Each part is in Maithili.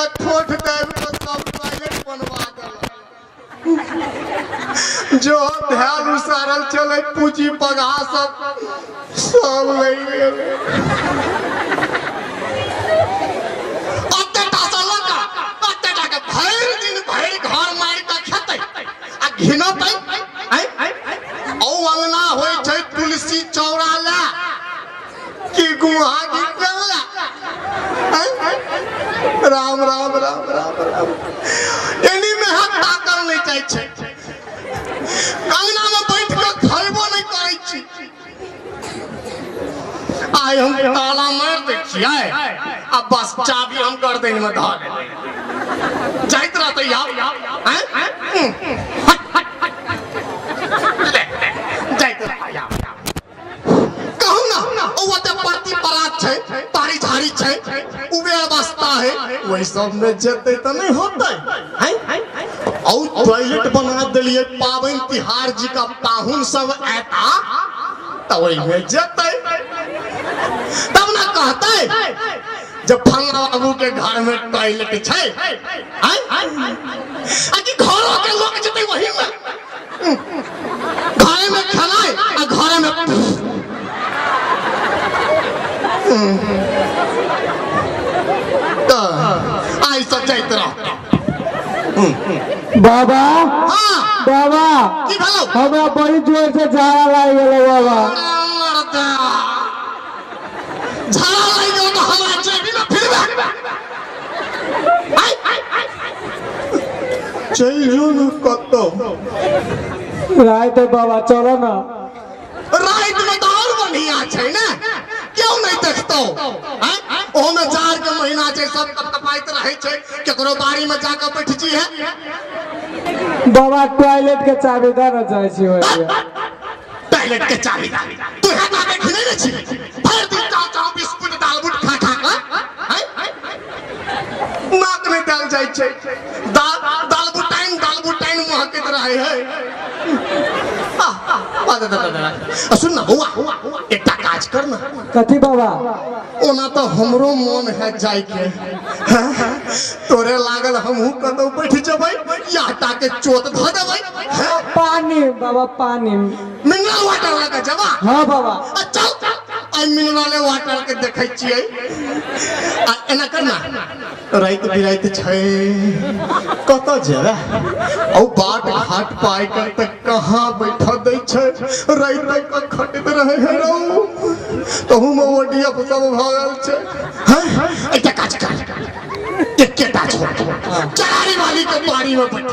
के ठोठ दाबि के सब टॉयलेट बनवा देलक। जो ध्यान उसारल चले पूंजी पगहा सब सब लग गेलै। अत्ते टा से लऽ कऽ अत्ते टा के भरि दिन भरि घर मारि कऽ खेतै आ घिनतै। औ अंगना होइ छै तुलसी चौरा लए कि गुहा घिचल लए। राम राम राम राम राम। एनी में हाथ ताकल नहीं चाहे छै। अंगना में बैठ के खैबो नहीं करै छी। आइ हम ताला मारि दै छियै आ बस चाबी हम गर्दन में धऽ लेबै। जाइत रहतै आब। जाइत रहतै आब। कहू ना ओ ओते परती परात छै, पारी झाड़ी छै, उबे अवस्था है, वही सब में जेतै तऽ नहीं होतै। औ टॉयलेट बना देलियै, पाबनि तिहार जी का पाहुन सब एता तऽ ओहिमे जेतै तब ना कहतै जब फल्ला बाबू के घर में टॉयलेट छै। आ कि घरों के लोग जेतै वही में, घरे में खेनाइ आ घरे में। तऽ आइ सब जाइत रह। बाबा। हाँ। बाबा की भेलौ? हमरा बड़ी जोर से झाड़ा लागि गेलै बाबा। झाड़ा लागि गेल तऽ हमरा जेबी में फिरबे। चलि जो न कतौ। राति बाबा चलो ना। राति में तऽ और बढ़िया छै ने, क्यों नहीं देखतौ? ओहोमे जाड़ के महीना छै, सब कपकपाइत रहै छै, केकरो बाड़ी में जाके बैठ जी है। बाबा टॉयलेट के चाबी दऽ न जाइ छी ओहिमे। टॉयलेट के चाबी तू है ना देखी नहीं ने छी? भरि दिन चाव चाव बिस्कुट दालबुट खा खा कऽ नाक में डाल जाइ छै। दालबुटाइन दालबुटाइन महकैत रहै है। सुन ना बौआ, एकटा काज कर ना। कथी बाबा? ओना तऽ हमरो मन है जाइके, तोरे लागल हमहूँ कतौ बैठ जेबै, याटा के चोट धऽ देबै। पानी बाबा, पानी मिनरल वाटर लगा जेबा? हाँ बाबा। चल आई मिनरल वाटर के देखै छियै। आ एना कर ना, राति बिराति छै कतऽ जेबै? औ बाट घाट पाइ कर तऽ कहाँ बैठ दै छै, राति के खटैत रहै है रौ, तहू में ओडीएफ सब भऽ गेल छै। एकटा काज कर, एकेटा छोड़ चरारी वाली के बाड़ी में बैठ।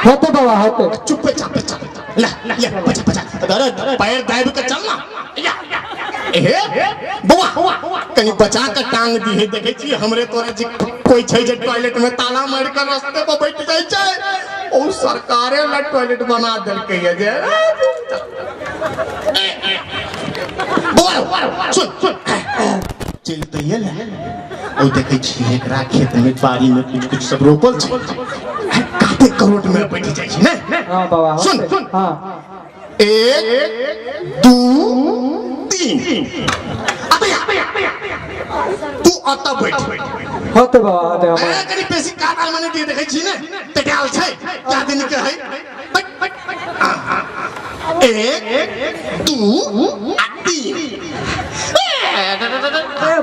होते बाबा होते। चुप्पे चापे चल, ले ले बचा बचा, अरे पैर दाबि के चल ना। ए बौआ कनी बचा के टांग दी है। देखै छी हमरे तोरे जी कोई छै जे टॉयलेट में ताला मारि के रास्ते पर बैठ जाइ छै। ओ सरकारे ला टॉयलेट बना देलकै है जे। बौआ सुन सुन, चलि तऽ एलै। ओ देखै छी एकरा खेत में बाड़ी में कुछ कुछ सब रोपल छै, काते करोट में बैठ जाइ छै ने। हाँ बाबा। सुन सुन। हाँ। 1 2 3 तू अतऽ बैठ। होते बाबा होते। हम कनी बेसी कातार मने दिए देखै छी ने, टेटाल छै क्या दिन के है। 1 2 3।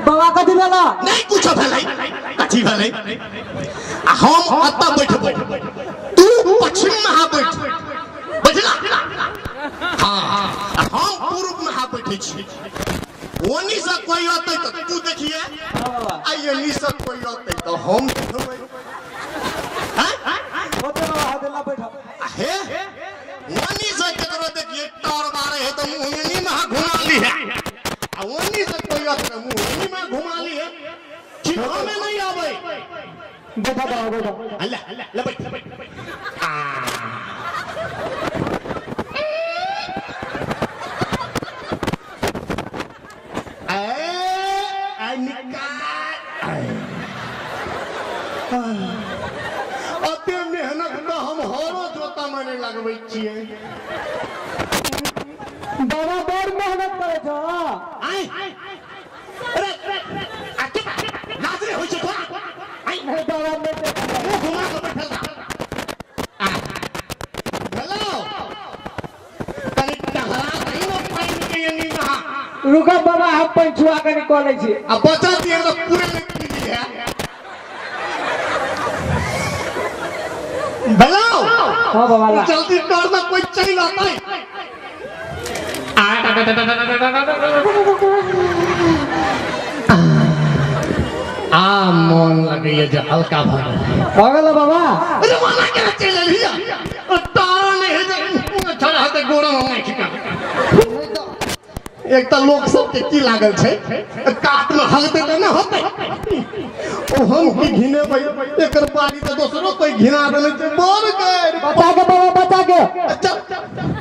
बाबा कथी भेला? नहीं कुछ भेलै। कथी भेलै? आ हम अतऽ बैठबै, तू पश्चिम में हा बैठ। बैठला? हाँ। हम पूर्व में हा बैठै छी। ओनी से कोई अतै तऽ तू देखिए, आ एनी से कोई अतै तऽ हम देखबै। होते बाबा होते, ला बैठ। हे ओनी से केकरो देखिए टोर मारे है तो मुंह एनी में हा घुमा ली है, आ ओनी से कोई अतै तऽ मुंह एनी में घुमा ली है। चिन्ह में नहीं आबै। बैठा बाबा बैठा। अल्लाह ले बैठ। आ अते मेहनत तऽ हम हरो जोता में नहीं लगबै छियै। बाबा बड़ मेहनत करै छौ। आय अरे लाज नहि होइ छै तोरा? रुकब बाबा, हम पंचुआ कनि कऽ लै छी। आ बचल दिए तऽ पूरे नहि पीली है। भेलौ? हाँ बाबा, ला। जल्दी कर ना, कोई चलि आता। आ मोन लगैया जे हल्का भऽ गेल। भऽ गेल बाबा? अरे वाला केना चलि एलही? तारा नहि है जे छोड़ा हेतै गोरम आँखि के। एक तऽ लोक सबके की लागल छै, कात मे हगतै तऽ नहि होतै। ओ हम की घिनेबै, एकर बारी तऽ दोसरो कोई घिना देने छै। बड़ गैर बचा के बाबा, बचा के। चल।